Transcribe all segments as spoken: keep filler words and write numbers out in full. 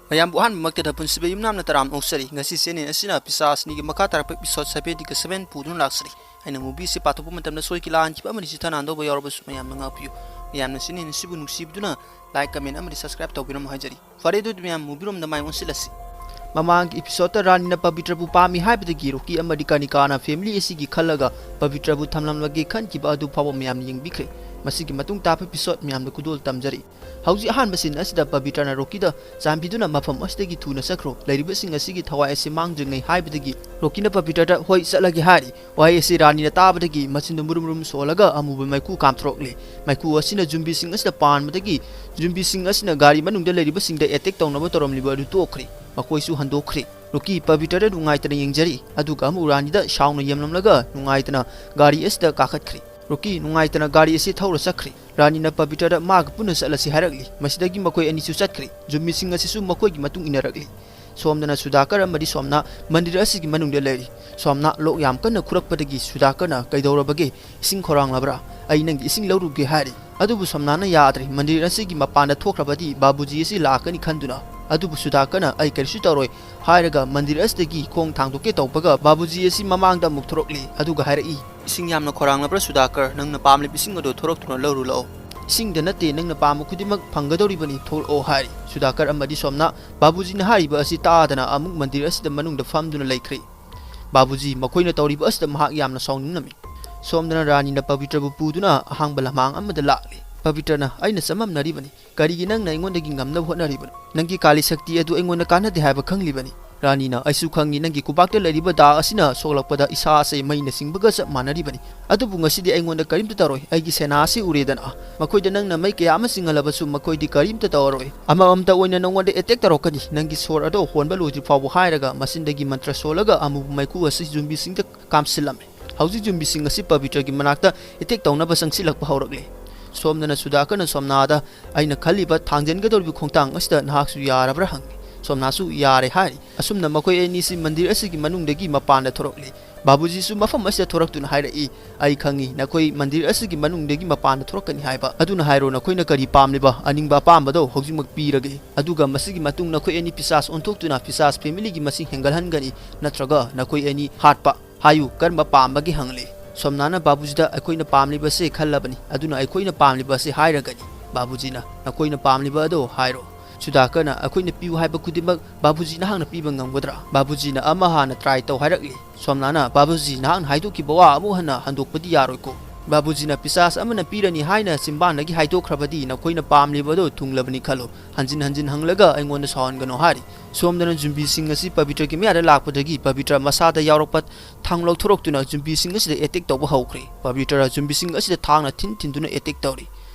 ꯃꯌꯥꯝꯕꯨ ꯑꯍꯥꯟꯕꯃꯛꯇꯗ ꯄꯨꯟꯁꯤꯕ ꯌꯨꯝꯅꯥꯝꯅ ꯇꯔꯥꯝꯅ ꯑꯣꯛꯆꯔꯤ꯫ ꯉꯁꯤ channel ꯑꯁꯤꯅ ꯄꯤꯁꯥꯁꯅꯤꯒꯤ ꯃꯈꯥ ꯇꯥꯔꯛꯄ episode seven ꯒ seven ꯄꯨꯗꯨꯅ ꯂꯥꯛꯆꯔꯤ꯫ ꯑꯩꯅ movie ꯑꯁꯤ ꯄꯥꯊꯣꯛꯄ ꯃꯇꯝꯗ ꯁꯣꯏꯈꯤ ꯂꯥꯟꯈꯤꯕ ꯑꯃꯗꯤ ꯆꯤꯊ ꯅꯥꯟꯗꯧꯕ ꯌꯥꯎꯔꯕꯁꯨ ꯃꯌꯥꯝꯅ ꯉꯥꯛꯄꯤꯌꯨ꯫ ꯃꯌꯥꯝꯅ channel ꯑꯁꯤꯕꯨ ꯅꯨꯡꯁꯤꯕꯤꯗꯨꯅ like, comment ꯑꯃꯗꯤ subscribe ꯇꯧꯕꯤꯔꯝꯃꯨ ꯍꯥꯏꯖꯔꯤ꯫ ꯐꯔꯦ, ꯑꯗꯨꯗꯤ ꯃꯌꯥꯝ movie ꯔꯣꯝꯗ ꯃꯥꯏ ꯑꯣꯟꯁꯤꯜꯂꯁꯤ꯫ ꯃꯃꯥꯡꯒꯤ episode ꯇ ꯔꯥꯅꯤꯅ ꯄꯕꯤꯇ꯭ꯔꯕꯨ ꯄꯥꯝꯃꯤ ꯍꯥꯏꯕꯗꯒꯤ ꯔꯣꯀꯤ ꯑꯃꯗꯤ ꯀꯅꯤꯀꯥꯅ family ꯑꯁꯤꯒꯤ ꯈꯜꯂꯒ ꯄꯕꯤꯇ꯭ꯔꯕꯨ ꯊꯝꯂꯝꯂꯒꯦ ꯈꯟꯈꯤꯕ ꯑꯗꯨ ꯐꯥꯎꯕ ꯃꯌꯥꯝꯅ ꯌꯦꯡꯕꯤꯈ꯭ꯔꯦ꯫ ꯃꯁꯤꯒꯤ ꯃꯇꯨꯡ ꯇꯥꯕ episode ꯃꯌꯥꯝꯗ ꯈꯨꯗꯣꯜ ꯇꯝꯖꯔꯤ꯫ ꯍꯧꯖꯤꯛ ꯑꯍꯥꯟꯕ scene ꯑꯁꯤꯗ ꯄꯕꯤꯇ꯭ꯔꯅ ꯔꯣꯀꯤꯗ "ꯆꯥꯟꯕꯤꯗꯨꯅ ꯃꯐꯝ ꯑꯁꯤꯗꯒꯤ ꯊꯨꯅ ꯆꯠꯈ꯭ꯔꯣ, ꯂꯩꯔꯤꯕꯁꯤꯡ ꯑꯁꯤꯒꯤ ꯊꯋꯥꯏ ꯑꯁꯤ ꯃꯥꯡꯗ꯭ꯔꯤꯉꯩ" ꯍꯥꯏꯕꯗꯒꯤ ꯔꯣꯀꯤꯅ ꯄꯕꯤꯇ꯭ꯔꯗ "ꯍꯣꯏ, ꯆꯠꯂꯒꯦ" ꯍꯥꯏꯔꯤ꯫ ꯋꯥꯍꯩ ꯑꯁꯤ ꯔꯥꯅꯤꯅ ꯇꯥꯕꯗꯒꯤ ꯃꯆꯤꯟꯗꯨ ꯃꯨꯔꯨꯝ ꯃꯨꯔꯨꯝ ꯁꯣꯜꯂꯒ ꯑꯃꯨꯕ ꯃꯩꯈꯨ ꯀꯥꯝꯊꯣꯔꯛꯂꯦ꯫ ꯃꯩꯈꯨ ꯑꯁꯤꯅ ꯌꯨꯝꯕꯤꯁꯤꯡ ꯑꯁꯤꯗ ꯄꯥꯟꯕꯗꯒꯤ ꯌꯨꯝꯕꯤꯁꯤꯡ ꯑꯁꯤꯅ ꯒꯥꯔꯤ ꯃꯅꯨꯡꯗ ꯂꯩꯔꯤꯕꯁꯤꯡꯗ attack ꯇꯧꯅꯕ ꯇꯧꯔꯝꯂꯤꯕ ꯑꯗꯨ ꯇꯣꯛꯈ꯭ꯔꯦ꯫ ꯃꯈꯣꯏꯁꯨ ꯍꯟꯗꯣꯛꯈ꯭ꯔꯦ꯫ ꯔꯣꯀꯤ ꯄꯕꯤꯇ꯭ꯔꯗ ꯅꯨꯡꯉꯥꯏꯇꯅ ꯌꯦꯡꯖꯔꯤ, ꯑꯗꯨꯒ ꯑꯃꯨꯛ ꯔꯥꯅꯤꯗ ꯁꯥꯎꯅ ꯌꯦꯡꯂꯝꯂꯒ ꯅꯨꯡꯉꯥꯏꯇꯅ ꯒꯥꯔꯤ ꯑꯁꯤꯗ ꯀꯥꯈꯠꯈ꯭ꯔꯦ꯫ ꯔꯣꯀꯤ ꯅꯨꯡꯉꯥꯏꯇꯅ ꯒꯥꯔꯤ ꯑꯁꯤ ꯊꯧꯔ ꯆꯠꯈ꯭ꯔꯦ꯫ ꯔꯥꯅꯤꯅ ꯄꯕꯤꯇ꯭ꯔꯗ ꯃꯥꯒ ꯄꯨꯟꯅ ꯆꯠꯂꯁꯤ ꯍꯥꯏꯔꯛꯂꯤ꯫ ꯃꯁꯤꯗꯒꯤ ꯃꯈꯣꯏ ꯑꯅꯤꯁꯨ ꯆꯠꯈ꯭ꯔꯦ꯫ ꯌꯨꯝꯕꯤꯁꯤꯡ ꯑꯁꯤꯁꯨ ꯃꯈꯣꯏꯒꯤ ꯃꯇꯨꯡ ꯏꯟꯅꯔꯛꯂꯤ꯫ ꯁꯣꯝꯗꯅ ꯁꯨꯗꯥꯀꯔ ꯑꯃꯗꯤ ꯁꯣꯝꯅ ꯃꯟꯗꯤꯔ ꯑꯁꯤꯒꯤ ꯃꯅꯨꯡꯗ ꯂꯩꯔꯤ꯫ ꯁꯣꯝꯅ ꯂꯣꯛ ꯌꯥꯝ ꯀꯟꯅ ꯈꯨꯔꯛꯄꯗꯒꯤ ꯁꯨꯗꯥꯀꯔꯅ "ꯀꯩꯗꯧꯔꯕꯒꯦ? ꯏꯁꯤꯡ ꯈꯧꯔꯥꯡꯂꯕ꯭ꯔꯥ? ꯑꯩ ꯅꯪꯒꯤ ꯏꯁꯤꯡ ꯂꯧꯔꯨꯒꯦ" ꯍꯥꯏꯔꯤ꯫ ꯑꯗꯨꯕꯨ ꯁꯣꯝꯅꯥꯅ ꯌꯥꯗ꯭ꯔꯦ꯫ ꯃꯟꯗꯤꯔ ꯑꯁꯤꯒꯤ ꯃꯄꯥꯟꯗ ꯊꯣꯛꯈ꯭ꯔꯕꯗꯤ ꯕꯥꯕꯨꯖꯤ ꯑꯁꯤ ꯂꯥꯛꯀꯅꯤ ꯈꯟꯗꯨꯅ꯫ ꯑꯗꯨꯕꯨ ꯁꯨꯗꯥꯀꯔꯅ "ꯑꯩ ꯀꯔꯤꯁꯨ ꯇꯧꯔꯣꯏ" ꯍꯥꯏꯔꯒ ꯃꯟꯗꯤꯔ ꯑꯁꯤꯗꯒꯤ ꯈꯣꯡ ꯊꯥꯡꯗꯣꯛꯀꯦ ꯇꯧꯕꯒ ꯕꯥꯕꯨꯖꯤ ꯑꯁꯤ ꯃꯃꯥꯡꯗ ꯑꯃꯨꯛ ꯊꯣꯔꯛꯂꯤ꯫ ꯑꯗꯨꯒ ꯍꯥꯏꯔꯛꯏ, "ꯏꯁꯤꯡ ꯌꯥꯝꯅ ꯈꯧꯔꯥꯡꯂꯕ꯭ꯔꯥ ꯁꯨꯗꯥꯀꯔ? ꯅꯪꯅ ꯄꯥꯝꯂꯤꯕ ꯏꯁꯤꯡ ꯑꯗꯨ ꯊꯣꯔꯛꯇꯨꯅ ꯂꯧꯔꯨ ꯂꯥꯛꯑꯣ꯫" "ꯏꯁꯤꯡꯗ ꯅꯠꯇꯦ, ꯅꯪꯅ ꯄꯥꯝꯕ ꯈꯨꯗꯤꯡꯃꯛ ꯐꯪꯒꯗꯧꯔꯤꯕꯅꯤ, ꯊꯣꯛꯂꯛꯑꯣ" ꯍꯥꯏꯔꯤ꯫ ꯁꯨꯗꯥꯀꯔ ꯑꯃꯗꯤ ꯁꯣꯝꯅ ꯕꯥꯕꯨꯖꯤꯅ ꯍꯥꯏꯔꯤꯕ ꯑꯁꯤ ꯇꯥꯗꯅ ꯑꯃꯨꯛ ꯃꯟꯗꯤꯔ ꯑꯁꯤꯗ ꯃꯅꯨꯡꯗ ꯐꯝꯗꯨꯅ ꯂꯩꯈ꯭ꯔꯦ꯫ ꯕꯥꯕꯨꯖꯤ ꯃꯈꯣꯏꯅ ꯇꯧꯔꯤꯕ ꯑꯁꯤꯗ ꯃꯍꯥꯛ ꯌꯥꯝꯅ ꯁꯥꯎꯅꯤꯡꯂꯝꯃꯤ꯫ ꯁꯣꯝꯗꯅ ꯔꯥꯅꯤꯅ ꯄꯕꯤꯇ꯭ꯔꯕꯨ ꯄꯨꯗꯨꯅ ꯑꯍꯥꯡꯕ ꯂꯝꯍꯥꯡ ꯑꯃꯗ ꯂꯥꯛꯂꯤ꯫ ꯄꯕꯤꯇ꯭ꯔꯅ, "ꯑꯩꯅ ꯆꯃꯝꯅꯔꯤꯕꯅꯤ꯫ ꯀꯔꯤꯒꯤ ꯅꯪꯅ ꯑꯩꯉꯣꯟꯗꯒꯤ ꯉꯝꯅꯕ ꯍꯣꯠꯅꯔꯤꯕꯅꯣ? ꯅꯪꯒꯤ ꯀꯥꯂꯤ ꯁꯛꯇꯤ ꯑꯗꯨ ꯑꯩꯉꯣꯟꯗ ꯀꯥꯟꯅꯗꯦ ꯍꯥꯏꯕ ꯈꯪꯂꯤꯕꯅꯤ꯫" ꯔꯥꯅꯤꯅ, "ꯑꯩꯁꯨ ꯈꯪꯉꯤ, ꯅꯪꯒꯤ ꯈꯨꯕꯥꯛꯇ ꯂꯩꯔꯤꯕ ꯗꯥꯛ ꯑꯁꯤꯅ ꯁꯣꯛꯂꯛꯄꯗ ꯏꯁꯥ ꯑꯁꯤ ꯃꯩꯅ ꯆꯤꯡꯕꯒ ꯆꯞ ꯃꯥꯟꯅꯔꯤꯕꯅꯤ꯫ ꯑꯗꯨꯕꯨ ꯉꯁꯤꯗꯤ ꯑꯩꯉꯣꯟꯗ ꯀꯔꯤꯝꯇ ꯇꯧꯔꯣꯏ꯫ ꯑꯩꯒꯤ ꯁꯦꯅꯥ ꯑꯁꯤ ꯎꯔꯦꯗꯅ꯫ ꯃꯈꯣꯏꯗ ꯅꯪꯅ ꯃꯩ ꯀꯌꯥ ꯑꯃ ꯆꯤꯡꯍꯜꯂꯕꯁꯨ ꯃꯈꯣꯏꯗꯤ ꯀꯔꯤꯝꯇ ꯇꯧꯔꯔꯣꯏ꯫ ꯑꯃꯃꯝꯇ ꯑꯣꯏꯅ ꯅꯉꯣꯟꯗ attack ꯇꯧꯔꯛꯀꯅꯤ꯫ ꯅꯪꯒꯤ ꯁꯣꯔ ꯑꯗꯣ ꯍꯣꯟꯕ ꯂꯣꯏꯗ꯭ꯔꯤ ꯐꯥꯎꯕ" ꯍꯥꯏꯔꯒ ꯃꯆꯤꯟꯗꯒꯤ ꯃꯟꯇ꯭ꯔ ꯁꯣꯜꯂꯒ ꯑꯃꯨꯕ ꯃꯩꯈꯨ ꯑꯁꯤ ꯌꯨꯝꯕꯤꯁꯤꯡꯗ ꯀꯥꯝꯁꯤꯜꯂꯝꯃꯤ꯫ ꯍꯧꯖꯤꯛ ꯌꯨꯝꯕꯤꯁꯤꯡ ꯑꯁꯤ ꯄꯕꯤꯇ꯭ꯔꯒꯤ ꯃꯅꯥꯛꯇ attack ꯇꯧꯅꯕ ꯆꯪꯁꯤꯜꯂꯛꯄ ꯍꯧꯔꯛꯂꯦ꯫ ꯁꯣꯝꯗꯅ ꯁꯨꯗꯥꯀꯔꯅ ꯁꯣꯝꯅꯥꯗ, "ꯑꯩꯅ ꯈꯜꯂꯤꯕ ꯊꯥꯡꯖꯤꯟꯒꯗꯧꯔꯤꯕ ꯈꯣꯡꯊꯥꯡ ꯑꯁꯤꯗ ꯅꯍꯥꯛꯁꯨ ꯌꯥꯔꯕ꯭ꯔꯥ?" ꯍꯪꯉꯤ꯫ ꯁꯣꯝꯅꯥꯁꯨ ꯌꯥꯔꯦ ꯍꯥꯏꯔꯤ꯫ ꯑꯁꯨꯝꯅ ꯃꯈꯣꯏ ꯑꯅꯤꯁꯤ ꯃꯟꯗꯤꯔ ꯑꯁꯤꯒꯤ ꯃꯅꯨꯡꯗꯒꯤ ꯃꯄꯥꯟꯗ ꯊꯣꯔꯛꯂꯤ꯫ ꯕꯥꯕꯨꯖꯤꯁꯨ ꯃꯐꯝ ꯑꯁꯤꯗ ꯊꯣꯔꯛꯇꯨꯅ ꯍꯥꯏꯔꯛꯏ, "ꯑꯩ ꯈꯪꯏ, ꯅꯈꯣꯏ ꯃꯟꯗꯤꯔ ꯑꯁꯤꯒꯤ ꯃꯅꯨꯡꯗꯒꯤ ꯃꯄꯥꯟꯗ ꯊꯣꯔꯛꯀꯅꯤ ꯍꯥꯏꯕ꯫ ꯑꯗꯨꯅ ꯍꯥꯏꯔꯣ, ꯅꯈꯣꯏꯅ ꯀꯔꯤ ꯄꯥꯝꯂꯤꯕ? ꯑꯅꯤꯡꯕ ꯑꯄꯥꯝꯕꯗꯣ ꯍꯧꯖꯤꯛꯃꯛ ꯄꯤꯔꯒꯦ꯫ ꯑꯗꯨꯒ ꯃꯁꯤꯒꯤ ꯃꯇꯨꯡ ꯅꯈꯣꯏ ꯑꯅꯤ ꯄꯤꯁꯥꯁ ꯑꯣꯟꯊꯣꯛꯇꯨꯅ ꯄꯤꯁꯥꯁ ꯐꯦꯃꯤꯂꯤꯒꯤ ꯃꯁꯤꯡ ꯍꯦꯟꯒꯠꯍꯟꯒꯅꯤ, ꯅꯠꯇ꯭ꯔꯒ ꯅꯈꯣꯏ ꯑꯅꯤ ꯍꯥꯠꯄ꯫ ꯍꯥꯏꯌꯨ, ꯀꯔꯝꯕ ꯄꯥꯝꯕꯒꯦ?" ꯍꯪꯂꯦ꯫ ꯁꯣꯝꯅꯥꯅ ꯕꯥꯕꯨꯖꯤꯗ, "ꯑꯩꯈꯣꯏꯅ ꯄꯥꯝꯂꯤꯕꯁꯦ ꯈꯜꯂꯕꯅꯤ, ꯑꯗꯨꯅ ꯑꯩꯈꯣꯏꯅ ꯄꯥꯝꯂꯤꯕꯁꯦ ꯍꯥꯏꯔꯒꯅꯤ꯫" ꯕꯥꯕꯨꯖꯤꯅ, "ꯅꯈꯣꯏꯅ ꯄꯥꯝꯂꯤꯕ ꯑꯗꯣ ꯍꯥꯏꯔꯣ꯫" ꯁꯨꯗꯥꯀꯔꯅ, "ꯑꯩꯈꯣꯏꯅ ꯄꯤꯌꯨ ꯍꯥꯏꯕ ꯈꯨꯗꯤꯡꯃꯛ ꯕꯥꯕꯨꯖꯤ ꯅꯍꯥꯛꯅ ꯄꯤꯕ ꯉꯝꯒꯗ꯭ꯔꯥ?" ꯕꯥꯕꯨꯖꯤꯅ ꯑꯃ ꯍꯥꯟꯅ ꯇ꯭ꯔꯥꯏ ꯇꯧ ꯍꯥꯏꯔꯛꯂꯤ꯫ ꯁꯣꯝꯅꯥꯅ, "ꯕꯥꯕꯨꯖꯤ, ꯅꯍꯥꯛꯅ ꯍꯥꯏꯗꯣꯛꯈꯤꯕ ꯋꯥ ꯑꯃꯨꯛ ꯍꯟꯅ ꯍꯟꯗꯣꯛꯄꯗꯤ ꯌꯥꯔꯣꯏꯀꯣ꯫" ꯕꯥꯕꯨꯖꯤꯅ ꯄꯤꯁꯥꯁ ꯑꯃꯅ ꯄꯤꯔꯅꯤ ꯍꯥꯏꯅ ꯆꯤꯝꯕꯥꯟꯗꯒꯤ ꯍꯥꯏꯗꯣꯛꯈ꯭ꯔꯕꯗꯤ ꯅꯈꯣꯏꯅ ꯄꯥꯝꯂꯤꯕ ꯑꯗꯨ ꯊꯨꯡꯂꯕꯅꯤ ꯈꯜꯂꯣ꯫ ꯍꯟꯖꯤꯟ ꯍꯟꯖꯤꯟ ꯍꯪꯂꯒ ꯑꯩꯉꯣꯟꯗ ꯁꯥꯎꯍꯟꯒꯅꯨ ꯍꯥꯏꯔꯤ꯫ ꯁꯣꯝꯗꯅ ꯖꯨꯝꯕꯤꯁꯤꯡ ꯑꯁꯤ ꯄꯕꯤꯇ꯭ꯔꯒꯤ ꯃꯌꯥꯗ ꯂꯥꯛꯄꯗꯒꯤ ꯄꯕꯤꯇ꯭ꯔ ꯃꯁꯥꯗ ꯌꯥꯎꯔꯛꯄ ꯊꯥꯡ ꯂꯧꯊꯣꯔꯛꯇꯨꯅ ꯖꯨꯝꯕꯤꯁꯤꯡ ꯑꯁꯤꯗ ꯑꯦꯇꯦꯛ ꯇꯧꯕ ꯍꯧꯈ꯭ꯔꯦ꯫ ꯄꯕꯤꯇ꯭ꯔ ꯖꯨꯝꯕꯤꯁꯤꯡ ꯑꯁꯤꯗ ꯊꯥꯡꯅ ꯊꯤꯟ ꯊꯤꯟꯗꯨꯅ ꯑꯦꯇꯦꯛ ꯇꯧꯔꯤ꯫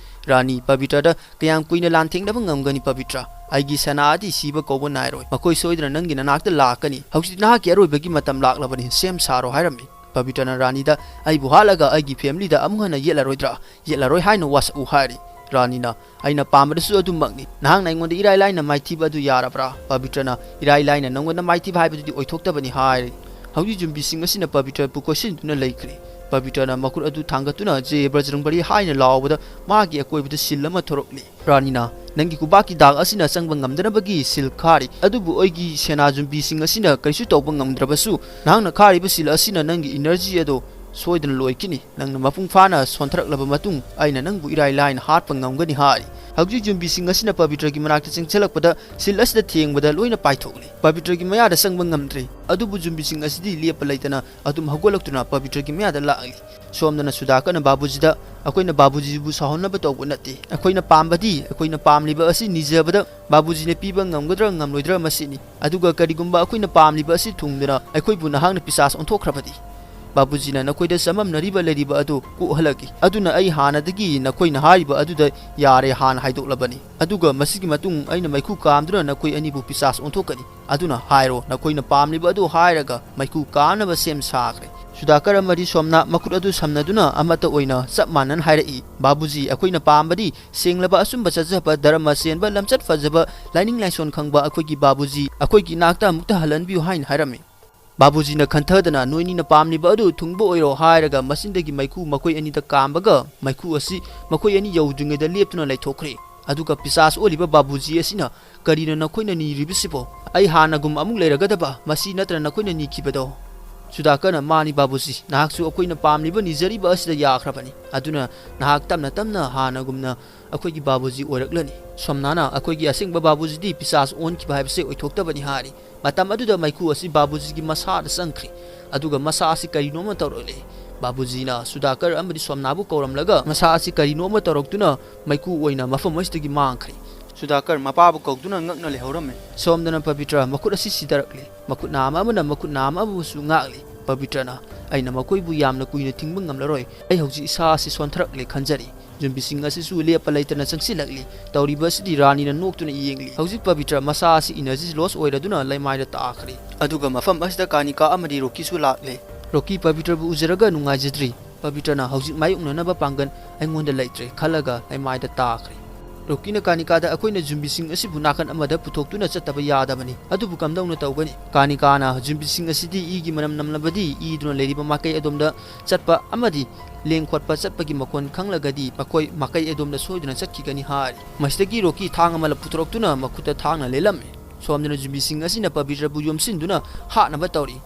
ꯔꯥꯅꯤ, "ꯄꯕꯤꯇ꯭ꯔꯗ ꯀꯌꯥꯝ ꯀꯨꯏꯅ ꯂꯥꯟꯊꯦꯡꯅꯕ ꯉꯝꯒꯅꯤ ꯄꯕꯤꯇ꯭ꯔ? ꯑꯩꯒꯤ ꯁꯦꯅꯥ ꯑꯗꯤ ꯁꯤꯕ ꯀꯧꯕ ꯅꯥꯏꯔꯣꯏ꯫ ꯃꯈꯣꯏ ꯁꯣꯏꯗꯅ ꯅꯪꯒꯤ ꯅꯅꯥꯛꯇ ꯂꯥꯛꯀꯅꯤ꯫ ꯍꯧꯖꯤꯛꯇꯤ ꯅꯍꯥꯛꯀꯤ ꯑꯔꯣꯏꯕꯒꯤ ꯃꯇꯝ ꯂꯥꯛꯂꯕꯅꯤ꯫ ꯁꯦꯝ ꯁꯥꯔꯣ" ꯍꯥꯏꯔꯝꯃꯤ꯫ ꯄꯕꯤꯇ꯭ꯔꯅ ꯔꯥꯅꯤꯗ, "ꯑꯩꯕꯨ ꯍꯥꯠꯂꯒ ꯑꯩꯒꯤ ꯐꯦꯃꯤꯂꯤꯗ ꯑꯃꯨꯛ ꯍꯟꯅ ꯌꯦꯠꯂꯔꯣꯏꯗ꯭ꯔꯥ? ꯌꯦꯠꯂꯔꯣꯏ ꯍꯥꯏꯅ ꯋꯥꯁꯛꯎ" ꯍꯥꯏꯔꯤ꯫ ꯔꯥꯅꯤꯅ, "ꯑꯩꯅ ꯄꯥꯝꯕꯗꯁꯨ ꯑꯗꯨꯃꯛꯅꯤ꯫ ꯅꯍꯥꯛꯅ ꯑꯩꯉꯣꯟꯗ ꯏꯔꯥꯏ ꯂꯥꯏꯅ ꯃꯥꯏꯊꯤꯕ ꯑꯗꯨ ꯌꯥꯔꯕ꯭ꯔꯥ?" ꯄꯕꯤꯇ꯭ꯔꯅ, "ꯏꯔꯥꯏ ꯂꯥꯏꯅ ꯅꯪꯉꯣꯟꯗ ꯃꯥꯏꯊꯤꯕ ꯍꯥꯏꯕꯗꯨꯗꯤ ꯑꯣꯏꯊꯣꯛꯇꯕꯅꯤ" ꯍꯥꯏꯔꯤ꯫ ꯍꯧꯖꯤꯛ ꯖꯨꯝꯕꯤꯁꯤꯡ ꯑꯁꯤꯅ ꯄꯕꯤꯇ꯭ꯔꯕꯨ ꯀꯣꯏꯁꯤꯟꯗꯨꯅ ꯂꯩꯈ꯭ꯔꯦ꯫ ꯄꯕꯤꯇ꯭ꯔꯅ ꯃꯈꯨꯠ ꯑꯗꯨ ꯊꯥꯡꯒꯠꯇꯨꯅ, "ꯖꯦ ꯕꯖꯔꯪꯕꯂꯤ" ꯍꯥꯏꯅ ꯂꯥꯎꯕꯗ ꯃꯥꯒꯤ ꯑꯀꯣꯏꯕꯗ ꯁꯤꯜ ꯑꯃ ꯊꯣꯔꯛꯂꯤ꯫ ꯔꯥꯅꯤꯅ, "ꯅꯪꯒꯤ ꯈꯨꯕꯥꯛꯀꯤ ꯗꯥꯛ ꯑꯁꯤꯅ ꯆꯪꯕ ꯉꯝꯗꯅꯕꯒꯤ ꯁꯤꯜ ꯈꯥꯔꯤ, ꯑꯗꯨꯕꯨ ꯑꯩꯒꯤ ꯁꯦꯅꯥ ꯖꯨꯝꯕꯤꯁꯤꯡ ꯑꯁꯤꯅ ꯀꯔꯤꯁꯨ ꯇꯧꯕ ꯉꯝꯗ꯭ꯔꯕꯁꯨ, ꯅꯍꯥꯛꯅ ꯈꯥꯔꯤꯕ ꯁꯤꯜ ꯑꯁꯤꯅ ꯅꯪꯒꯤ ꯏꯅꯔꯖꯤ ꯑꯗꯨ ꯁꯣꯏꯗꯅ ꯂꯣꯏꯈꯤꯅꯤ꯫ ꯅꯪꯅ ꯃꯄꯨꯡ ꯐꯥꯅ ꯁꯣꯟꯊꯔꯛꯂꯕ ꯃꯇꯨꯡ, ꯑꯩꯅ ꯅꯪꯕꯨ ꯏꯔꯥꯏ ꯂꯥꯏꯅ ꯍꯥꯠꯄ ꯉꯝꯒꯅꯤ" ꯍꯥꯏꯔꯤ꯫ ꯍꯧꯖꯤꯛ ꯖꯨꯝꯕꯤꯁꯤꯡ ꯑꯁꯤꯅ ꯄꯕꯤꯇ꯭ꯔꯒꯤ ꯃꯅꯥꯛꯇ ꯆꯪꯁꯤꯜꯂꯛꯄꯗ ꯁꯤꯜ ꯑꯁꯤꯗ ꯊꯦꯡꯕꯗ ꯂꯣꯏꯅ ꯄꯥꯏꯊꯣꯛꯂꯤ꯫ ꯄꯕꯤꯇ꯭ꯔꯒꯤ ꯃꯌꯥꯗ ꯆꯪꯕ ꯉꯝꯗ꯭ꯔꯦ꯫ ꯑꯗꯨꯕꯨ ꯖꯨꯝꯕꯤꯁꯤꯡ ꯑꯁꯤꯗꯤ ꯂꯦꯞꯄ ꯂꯩꯇꯅ ꯑꯗꯨꯝ ꯍꯧꯒꯠꯂꯛꯇꯨꯅ ꯄꯕꯤꯇ꯭ꯔꯒꯤ ꯃꯌꯥꯗ ꯂꯥꯛꯂꯤ꯫ ꯁꯣꯝꯗꯅ ꯁꯨꯗꯥꯀꯔꯅ ꯕꯥꯕꯨꯖꯤꯗ, "ꯑꯩꯈꯣꯏꯅ ꯕꯥꯕꯨꯖꯤꯕꯨ ꯁꯥꯎꯍꯟꯅꯕ ꯇꯧꯕ ꯅꯠꯇꯦ꯫ ꯑꯩꯈꯣꯏꯅ ꯄꯥꯝꯕꯗꯤ, ꯑꯩꯈꯣꯏꯅ ꯄꯥꯝꯂꯤꯕ ꯑꯁꯤ ꯅꯤꯖꯕꯗ ꯕꯥꯕꯨꯖꯤꯅ ꯄꯤꯕ ꯉꯝꯒꯗ꯭ꯔꯥ ꯉꯝꯂꯣꯏꯗ꯭ꯔꯥ ꯃꯁꯤꯅꯤ꯫ ꯑꯗꯨꯒ ꯀꯔꯤꯒꯨꯝꯕ ꯑꯩꯈꯣꯏꯅ ꯄꯥꯝꯂꯤꯕ ꯑꯁꯤ ꯊꯨꯡꯗꯅ ꯑꯩꯈꯣꯏꯕꯨ ꯅꯍꯥꯛꯅ ꯄꯤꯁꯥꯁ ꯑꯣꯟꯊꯣꯛꯈ꯭ꯔꯕꯗꯤ? ꯕꯥꯕꯨꯖꯤꯅ ꯅꯈꯣꯏꯗ ꯆꯃꯝꯅꯔꯤꯕ ꯂꯩꯔꯤꯕ ꯑꯗꯨ ꯀꯣꯛꯍꯜꯂꯒꯦ꯫ ꯑꯗꯨꯅ ꯑꯩ ꯍꯥꯟꯅꯗꯒꯤ ꯅꯈꯣꯏꯅ ꯍꯥꯏꯔꯤꯕ ꯑꯗꯨꯗ ꯌꯥꯔꯦ ꯍꯥꯟꯅ ꯍꯥꯏꯗꯣꯛꯂꯕꯅꯤ꯫ ꯑꯗꯨꯒ ꯃꯁꯤꯒꯤ ꯃꯇꯨꯡ ꯑꯩꯅ ꯃꯩꯈꯨ ꯀꯥꯝꯗꯨꯅ ꯅꯈꯣꯏ ꯑꯅꯤꯕꯨ ꯄꯤꯁꯥꯁ ꯑꯣꯟꯊꯣꯛꯀꯅꯤ꯫ ꯑꯗꯨꯅ ꯍꯥꯏꯔꯣ, ꯅꯈꯣꯏꯅ ꯄꯥꯝꯂꯤꯕ ꯑꯗꯨ ꯍꯥꯏꯔꯒ ꯃꯩꯈꯨ ꯀꯥꯝꯅꯕ ꯁꯦꯝ ꯁꯥꯈ꯭ꯔꯦ"꯫ ꯁꯨꯗꯥꯀꯔ ꯑꯃꯗꯤ ꯁꯣꯝꯅꯥ ꯃꯈꯨꯠ ꯑꯗꯨ ꯁꯝꯅꯗꯨꯅ ꯑꯃꯠꯇ ꯑꯣꯏꯅ ꯆꯞ ꯃꯥꯟꯅꯅ ꯍꯥꯏꯔꯛꯏ, "ꯕꯥꯕꯨꯖꯤ, ꯑꯩꯈꯣꯏꯅ ꯄꯥꯝꯕꯗꯤ ꯁꯦꯡꯂꯕ, ꯑꯆꯨꯝꯕ, ꯆꯠꯖꯕ, ꯙꯔꯃ ꯆꯦꯟꯕ, ꯂꯝꯆꯠ ꯐꯖꯕ, ꯂꯥꯏꯅꯤꯡ ꯂꯥꯏꯁꯣꯟ ꯈꯪꯕ ꯑꯩꯈꯣꯏꯒꯤ ꯕꯥꯕꯨꯖꯤ ꯑꯩꯈꯣꯏꯒꯤ ꯏꯅꯥꯛꯇ ꯑꯃꯨꯛꯇ ꯍꯜꯍꯟꯕꯤꯌꯨ" ꯍꯥꯏꯅ ꯍꯥꯏꯔꯝꯃꯤ꯫ ꯕꯥꯕꯨꯖꯤꯅ ꯈꯟꯊꯗꯅ, "ꯅꯣꯏꯅꯤꯅ ꯄꯥꯝꯂꯤꯕ ꯑꯗꯨ ꯊꯨꯡꯕ ꯑꯣꯏꯔꯣ" ꯍꯥꯏꯔꯒ ꯃꯆꯤꯟꯗꯒꯤ ꯃꯩꯈꯨ ꯃꯈꯣꯏ ꯑꯅꯤꯗ ꯀꯥꯝꯕꯒ, ꯃꯩꯈꯨ ꯑꯁꯤ ꯃꯈꯣꯏ ꯑꯅꯤ ꯌꯧꯗ꯭ꯔꯤꯉꯩꯗ ꯂꯦꯞꯇꯨꯅ ꯂꯩꯊꯣꯛꯈ꯭ꯔꯦ꯫ ꯑꯗꯨꯒ ꯄꯤꯁꯥꯁ ꯑꯣꯜꯂꯤꯕ ꯕꯥꯕꯨꯖꯤ ꯑꯁꯤꯅ, "ꯀꯔꯤꯅꯣ ꯅꯈꯣꯏꯅ ꯅꯤꯔꯤꯕꯁꯤꯕꯣ? ꯑꯩ ꯍꯥꯟꯅꯒꯨꯝ ꯑꯃꯨꯛ ꯂꯩꯔꯒꯗꯕ, ꯃꯁꯤ ꯅꯠꯇ꯭ꯔ ꯅꯈꯣꯏꯅ ꯅꯤꯈꯤꯕꯗꯣ?" ꯁꯨꯗꯥꯀꯔꯅ, "ꯃꯥꯅꯤ ꯕꯥꯕꯨꯖꯤ, ꯅꯍꯥꯛꯁꯨ ꯑꯩꯈꯣꯏꯅ ꯄꯥꯝꯂꯤꯕ ꯅꯤꯖꯔꯤꯕ ꯑꯁꯤꯗ ꯌꯥꯈ꯭ꯔꯕꯅꯤ꯫ ꯑꯗꯨꯅ ꯅꯍꯥꯛ ꯇꯞꯅ ꯇꯞꯅ ꯍꯥꯟꯅꯒꯨꯝꯅ ꯑꯩꯈꯣꯏꯒꯤ ꯕꯥꯕꯨꯖꯤ ꯑꯣꯏꯔꯛꯂꯅꯤ꯫" ꯁꯣꯝꯅꯥꯅ, "ꯑꯩꯈꯣꯏꯒꯤ ꯑꯁꯦꯡꯕ ꯕꯥꯕꯨꯖꯤꯗꯤ ꯄꯤꯁꯥꯁ ꯑꯣꯟꯈꯤꯕ ꯍꯥꯏꯕꯁꯦ ꯑꯣꯏꯊꯣꯛꯇꯕꯅꯤ" ꯍꯥꯏꯔꯤ꯫ ꯃꯇꯝ ꯑꯗꯨꯗ ꯃꯩꯈꯨ ꯑꯁꯤ ꯕꯥꯕꯨꯖꯤꯒꯤ ꯃꯁꯥꯗ ꯆꯪꯈ꯭ꯔꯦ꯫ ꯑꯗꯨꯒ ꯃꯁꯥ ꯑꯁꯤ ꯀꯔꯤꯅꯣ ꯑꯃ ꯇꯧꯔꯛꯂꯦ꯫ ꯕꯥꯕꯨꯖꯤꯅ ꯁꯨꯗꯥꯀꯔ ꯑꯃꯗꯤ ꯁꯣꯝꯅꯥꯕꯨ ꯀꯧꯔꯝꯂꯒ, "ꯃꯁꯥ ꯑꯁꯤ ꯀꯔꯤꯅꯣ ꯑꯃ ꯇꯧꯔꯛꯇꯨꯅ ꯃꯩꯈꯨ ꯑꯣꯏꯅ ꯃꯐꯝ ꯑꯁꯤꯗꯒꯤ ꯃꯥꯡꯈ꯭ꯔꯦ꯫" ꯁꯨꯗꯥꯀꯔ ꯃꯄꯥꯕꯨ ꯀꯧꯗꯨꯅ ꯉꯛꯅ ꯂꯩꯍꯧꯔꯝꯃꯦ꯫ ꯁꯣꯝꯗꯅ ꯄꯕꯤꯇ꯭ꯔ ꯃꯈꯨꯠ ꯑꯁꯤ ꯁꯤꯊꯔꯛꯂꯦ꯫ ꯃꯈꯨꯠ ꯅꯥꯝꯃ ꯑꯃꯅ ꯃꯈꯨꯠ ꯅꯥꯝꯃ ꯑꯃꯕꯨꯁꯨ ꯉꯥꯛꯂꯤ꯫ ꯄꯕꯤꯇ꯭ꯔꯅ, "ꯑꯩꯅ ꯃꯈꯣꯏꯕꯨ ꯌꯥꯝꯅ ꯀꯨꯏꯅ ꯊꯤꯡꯕ ꯉꯝꯂꯔꯣꯏ꯫ ꯑꯩ ꯍꯧꯖꯤꯛ ꯏꯁꯥ ꯑꯁꯤ ꯁꯣꯟꯊꯔꯛꯂꯦ ꯈꯟꯖꯔꯤ꯫" ꯌꯨꯝꯕꯤꯁꯤꯡ ꯑꯁꯤꯁꯨ ꯂꯦꯞꯄ ꯂꯩꯇꯅ ꯆꯪꯁꯤꯜꯂꯛꯂꯤ꯫ ꯇꯧꯔꯤꯕ ꯑꯁꯤꯗꯤ ꯔꯥꯅꯤꯅ ꯅꯣꯛꯇꯨꯅ ꯌꯦꯡꯂꯤ꯫ ꯍꯧꯖꯤꯛ ꯄꯕꯤꯇ꯭ꯔ ꯃꯁꯥ ꯑꯁꯤ energy loss ꯑꯣꯏꯔꯗꯨꯅ ꯂꯩꯃꯥꯏꯗ ꯇꯥꯈ꯭ꯔꯦ꯫ ꯑꯗꯨꯒ ꯃꯐꯝ ꯑꯁꯤꯗ ꯀꯥꯅꯤꯀꯥ ꯑꯃꯗꯤ ꯔꯣꯀꯤꯁꯨ ꯂꯥꯛꯂꯦ꯫ ꯔꯣꯀꯤ ꯄꯕꯤꯇ꯭ꯔꯕꯨ ꯎꯖꯔꯒ ꯅꯨꯡꯉꯥꯏꯖꯗ꯭ꯔꯤ꯫ ꯄꯕꯤꯇ꯭ꯔꯅ, "ꯍꯧꯖꯤꯛ ꯃꯥꯌꯣꯛꯅꯅꯕ ꯄꯥꯡꯒꯜ ꯑꯩꯉꯣꯟꯗ ꯂꯩꯇ꯭ꯔꯦ" ꯈꯜꯂꯒ ꯂꯩꯃꯥꯏꯗ ꯇꯥꯈ꯭ꯔꯦ꯫ ꯔꯣꯀꯤꯅ ꯀꯥꯅꯤꯀꯥꯗ, "ꯑꯩꯈꯣꯏꯅ ꯌꯨꯝꯕꯤꯁꯤꯡ ꯑꯁꯤꯕꯨ ꯅꯥꯀꯟ ꯑꯃꯗ ꯄꯨꯊꯣꯛꯇꯨꯅ ꯆꯠꯇꯕ ꯌꯥꯗꯕꯅꯤ꯫ ꯑꯗꯨꯕꯨ ꯀꯝꯗꯧꯅ ꯇꯧꯒꯅꯤ?" ꯀꯥꯅꯤꯀꯥꯅ, "ꯌꯨꯝꯕꯤꯁꯤꯡ ꯑꯁꯤꯗꯤ ꯏꯒꯤ ꯃꯅꯝ ꯅꯝꯂꯕꯗꯤ ꯏꯗꯨꯅ ꯂꯩꯔꯤꯕ ꯃꯥꯏꯀꯩ ꯑꯗꯣꯝꯗ ꯆꯠꯄ ꯑꯃꯗꯤ ꯂꯦꯡ ꯈꯣꯠꯄ ꯆꯠꯄꯒꯤ ꯃꯈꯣꯟ ꯈꯪꯂꯒꯗꯤ ꯃꯈꯣꯏ ꯃꯥꯏꯀꯩ ꯑꯗꯣꯝꯗ ꯁꯣꯏꯗꯅ ꯆꯠꯈꯤꯒꯅꯤ" ꯍꯥꯏꯔꯤ꯫ ꯃꯁꯤꯗꯒꯤ ꯔꯣꯀꯤ ꯊꯥꯡ ꯑꯃ ꯄꯨꯊꯣꯔꯛꯇꯨꯅ ꯃꯈꯨꯠꯇ ꯊꯥꯡꯅ ꯂꯦꯜꯂꯝꯃꯤ꯫ ꯁꯣꯝꯗꯅ ꯌꯨꯝꯕꯤꯁꯤꯡ ꯑꯁꯤꯅ ꯄꯕꯤꯇ꯭ꯔꯕꯨ ꯌꯣꯝꯁꯤꯟꯗꯨꯅ ꯍꯥꯠꯅꯕ ꯇꯧꯔꯤ꯫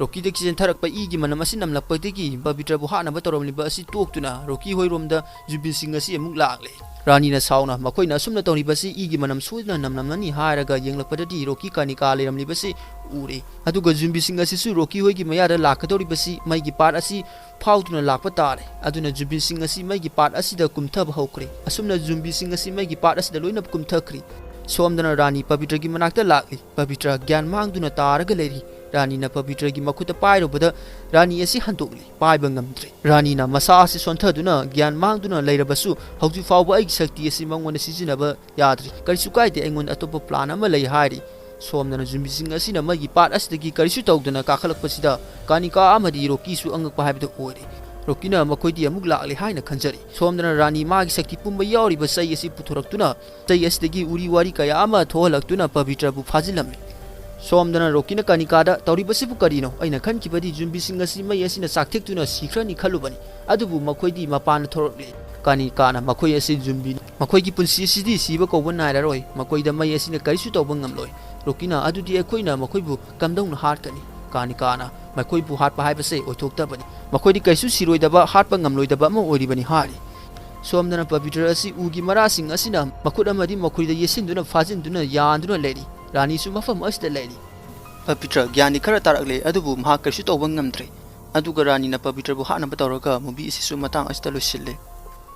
ꯔꯣꯀꯤꯗꯒꯤ ꯆꯦꯟꯊꯔꯛꯄ ꯏꯒꯤ ꯃꯅꯝ ꯑꯁꯤ ꯅꯝꯂꯛꯄꯗꯒꯤ ꯄꯕꯤꯇ꯭ꯔꯕꯨ ꯍꯥꯠꯅꯕ ꯇꯧꯔꯝꯂꯤꯕ ꯑꯁꯤ ꯇꯣꯛꯇꯨꯅ ꯔꯣꯀꯤ ꯍꯣꯏꯔꯣꯝꯗ ꯌꯨꯝꯕꯤꯁꯤꯡ ꯑꯁꯤ ꯑꯃꯨꯛ ꯂꯥꯛꯂꯦ꯫ ꯔꯥꯅꯤꯅ ꯁꯥꯎꯅ, "ꯃꯈꯣꯏꯅ ꯑꯁꯨꯝꯅ ꯇꯧꯔꯤꯕꯁꯤ ꯏꯒꯤ ꯃꯅꯝ ꯁꯣꯏꯗꯅ ꯅꯝꯂꯝꯂꯅꯤ" ꯍꯥꯏꯔꯒ ꯌꯦꯡꯂꯛꯄꯗꯗꯤ ꯔꯣꯀꯤ ꯀꯥꯅꯤꯀꯥ ꯂꯩꯔꯝꯂꯤꯕꯁꯤ ꯎꯔꯦ꯫ ꯑꯗꯨꯒ ꯌꯨꯝꯕꯤꯁꯤꯡ ꯑꯁꯤꯁꯨ ꯔꯣꯀꯤ ꯍꯣꯏꯒꯤ ꯃꯌꯥꯗ ꯂꯥꯛꯀꯗꯧꯔꯤꯕꯁꯤ ꯃꯩꯒꯤ ꯄꯥꯠ ꯑꯁꯤ ꯐꯥꯎꯗꯨꯅ ꯂꯥꯛꯄ ꯇꯥꯔꯦ꯫ ꯑꯗꯨꯅ ꯌꯨꯝꯕꯤꯁꯤꯡ ꯑꯁꯤ ꯃꯩꯒꯤ ꯄꯥꯠ ꯑꯁꯤꯗ ꯀꯨꯝꯊꯕ ꯍꯧꯈ꯭ꯔꯦ꯫ ꯑꯁꯨꯝꯅ ꯌꯨꯝꯕꯤꯁꯤꯡ ꯑꯁꯤ ꯃꯩꯒꯤ ꯄꯥꯠ ꯑꯁꯤꯗ ꯂꯣꯏꯅ ꯀꯨꯝꯊꯈ꯭ꯔꯦ꯫ ꯁꯣꯝꯗꯅ ꯔꯥꯅꯤ ꯄꯕꯤꯇ꯭ꯔꯒꯤ ꯃꯅꯥꯛꯇ ꯂꯥꯛꯂꯤ꯫ ꯄꯕꯤꯇ꯭ꯔ ꯒ꯭ꯌꯥꯟ ꯃꯥꯡꯗꯨꯅ ꯇꯥꯔꯒ ꯂꯩꯔꯤ꯫ ꯔꯥꯅꯤꯅ ꯄꯕꯤꯇ꯭ꯔꯒꯤ ꯃꯈꯨꯠꯇ ꯄꯥꯏꯔꯨꯕꯗ ꯔꯥꯅꯤ ꯑꯁꯤ ꯍꯟꯗꯣꯛꯂꯤ꯫ ꯄꯥꯏꯕ ꯉꯝꯗ꯭ꯔꯦ꯫ ꯔꯥꯅꯤꯅ ꯃꯁꯥ ꯑꯁꯤ ꯁꯣꯟꯊꯗꯨꯅ ꯒ꯭ꯌꯥꯟ ꯃꯥꯡꯗꯨꯅ ꯂꯩꯔꯕꯁꯨ, "ꯍꯧꯖꯤꯛ ꯐꯥꯎꯕ ꯑꯩꯒꯤ ꯁꯛꯇꯤ ꯑꯁꯤ ꯃꯉꯣꯟꯗ ꯁꯤꯖꯤꯟꯅꯕ ꯌꯥꯗ꯭ꯔꯤ꯫ ꯀꯔꯤꯁꯨ ꯀꯥꯏꯗꯦ, ꯑꯩꯉꯣꯟꯗ ꯑꯇꯣꯞꯄ plan ꯑꯃ ꯂꯩ" ꯍꯥꯏꯔꯤ꯫ ꯁꯣꯝꯗꯅ ꯖꯨꯝꯕꯤꯁꯤꯡ ꯑꯁꯤꯅ ꯃꯩꯒꯤ ꯄꯥꯠ ꯑꯁꯤꯗꯒꯤ ꯀꯔꯤꯁꯨ ꯇꯧꯗꯅ ꯀꯥꯈꯠꯂꯛꯄꯁꯤꯗ ꯀꯥꯅꯤꯀꯥ ꯑꯃꯗꯤ ꯔꯣꯀꯤꯁꯨ ꯑꯉꯛꯄ ꯍꯥꯏꯕꯗꯨ ꯑꯣꯏꯔꯦ꯫ ꯔꯣꯀꯤꯅ ꯃꯈꯣꯏꯗꯤ ꯑꯃꯨꯛ ꯂꯥꯛꯂꯦ ꯍꯥꯏꯅ ꯈꯟꯖꯔꯤ꯫ ꯁꯣꯝꯗꯅ ꯔꯥꯅꯤ ꯃꯥꯒꯤ ꯁꯛꯇꯤ ꯄꯨꯝꯕ ꯌꯥꯎꯔꯤꯕ ꯆꯩ ꯑꯁꯤ ꯄꯨꯊꯣꯔꯛꯇꯨꯅ ꯆꯩ ꯑꯁꯤꯗꯒꯤ ꯎꯔꯤ ꯋꯥꯔꯤ ꯀꯌꯥ ꯑꯃ ꯊꯣꯛꯍꯜꯂꯛꯇꯨꯅ ꯄꯕꯤꯇ꯭ꯔꯕꯨ ꯐꯥꯖꯤꯜꯂꯝꯃꯤ꯫ ꯁꯣꯝꯗꯅ ꯔꯣꯀꯤꯅ ꯀꯥꯅꯤꯀꯥꯗ, "ꯇꯧꯔꯤꯕꯁꯤꯕꯨ ꯀꯔꯤꯅꯣ? ꯑꯩꯅ ꯈꯟꯈꯤꯕꯗꯤ ꯖꯨꯝꯕꯤꯁꯤꯡ ꯑꯁꯤ ꯃꯩ ꯑꯁꯤꯅ ꯆꯥꯛꯊꯦꯛꯇꯨꯅ ꯁꯤꯈ꯭ꯔꯅꯤ ꯈꯜꯂꯨꯕꯅꯤ, ꯑꯗꯨꯕꯨ ꯃꯈꯣꯏꯗꯤ ꯃꯄꯥꯟꯗ ꯊꯣꯔꯛꯂꯦ"꯫ ꯀꯥꯅꯤꯀꯥꯅ, "ꯃꯈꯣꯏ ꯑꯁꯤ ꯖꯨꯝꯕꯤꯅꯤ꯫ ꯃꯈꯣꯏꯒꯤ ꯄꯨꯟꯁꯤ ꯑꯁꯤꯗꯤ ꯁꯤꯕ ꯀꯧꯕ ꯅꯥꯏꯔꯔꯣꯏ꯫ ꯃꯈꯣꯏꯗ ꯃꯩ ꯑꯁꯤꯅ ꯀꯔꯤꯁꯨ ꯇꯧꯕ ꯉꯝꯂꯣꯏ"꯫ ꯔꯣꯀꯤꯅ, "ꯑꯗꯨꯗꯤ ꯑꯩꯈꯣꯏꯅ ꯃꯈꯣꯏꯕꯨ ꯀꯝꯗꯧꯅ ꯍꯥꯠꯀꯅꯤ?" ꯀꯥꯅꯤꯀꯥꯅ, "ꯃꯈꯣꯏꯕꯨ ꯍꯥꯠꯄ ꯍꯥꯏꯕꯁꯦ ꯑꯣꯏꯊꯣꯛꯇꯕꯅꯤ꯫ ꯃꯈꯣꯏꯗꯤ ꯀꯩꯁꯨ ꯁꯤꯔꯣꯏꯗꯕ, ꯍꯥꯠꯄ ꯉꯝꯂꯣꯏꯗꯕ ꯑꯃ ꯑꯣꯏꯔꯤꯕꯅꯤ" ꯍꯥꯏꯔꯤ꯫ ꯁꯣꯝꯗꯅ ꯄꯕꯤꯇ꯭ꯔ ꯑꯁꯤ ꯎꯒꯤ ꯃꯔꯥꯁꯤꯡ ꯑꯁꯤꯅ ꯃꯈꯨꯠ ꯑꯃꯗꯤ ꯃꯈꯣꯏꯗ ꯌꯦꯠꯁꯤꯟꯗꯨꯅ ꯐꯥꯖꯤꯟꯗꯨꯅ ꯌꯥꯟꯗꯨꯅ ꯂꯩꯔꯤ꯫ ꯔꯥꯅꯤꯁꯨ ꯃꯐꯝ ꯑꯁꯤꯗ ꯂꯩꯔꯤ꯫ ꯄꯕꯤꯇ꯭ꯔ ꯒ꯭ꯌꯥꯟꯗꯤ ꯈꯔ ꯇꯥꯔꯛꯂꯦ, ꯑꯗꯨꯕꯨ ꯃꯍꯥꯛ ꯀꯔꯤꯁꯨ ꯇꯧꯕ ꯉꯝꯗ꯭ꯔꯦ꯫ ꯑꯗꯨꯒ ꯔꯥꯅꯤꯅ ꯄꯕꯤꯇ꯭ꯔꯕꯨ ꯍꯥꯠꯅꯕ ꯇꯧꯔꯒ movie ꯑꯁꯤꯁꯨ ꯃꯇꯥꯡ ꯑꯁꯤꯗ ꯂꯣꯏꯁꯤꯜꯂꯦ꯫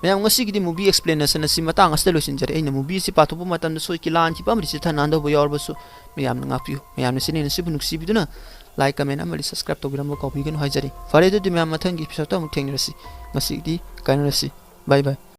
ꯃꯌꯥꯝ, ꯉꯁꯤꯒꯤꯗꯤ movie explanation ꯑꯁꯤ ꯃꯇꯥꯡ ꯑꯁꯤꯗ ꯂꯣꯏꯁꯤꯟꯖꯔꯦ꯫ ꯑꯩꯅ movie ꯑꯁꯤ ꯄꯥꯊꯣꯛꯄ ꯃꯇꯝꯗ ꯁꯣꯏꯈꯤ ꯂꯥꯟꯈꯤꯕ ꯑꯃꯗꯤ ꯆꯤꯊ ꯅꯥꯟꯗꯧꯕ ꯌꯥꯎꯔꯕꯁꯨ ꯃꯌꯥꯝꯅ ꯉꯥꯛꯄꯤꯌꯨ꯫ ꯃꯌꯥꯝꯅ channel ꯑꯁꯤꯕꯨ ꯅꯨꯡꯁꯤꯕꯤꯗꯨꯅ like, comment ꯑꯃꯗꯤ subscribe ꯇꯧꯕꯤꯔꯝꯕ ꯀꯥꯎꯕꯤꯒꯅꯨ ꯍꯥꯏꯖꯔꯤ꯫ ꯐꯔꯦ, ꯑꯗꯨꯗꯤ ꯃꯌꯥꯝ, ꯃꯊꯪꯒꯤ episode ꯑꯃꯨꯛ ꯊꯦꯡꯅꯔꯁꯤ꯫ ꯉꯁꯤꯒꯤꯗꯤ ꯀꯥꯏꯅꯔꯁꯤ꯫ Bye bye꯫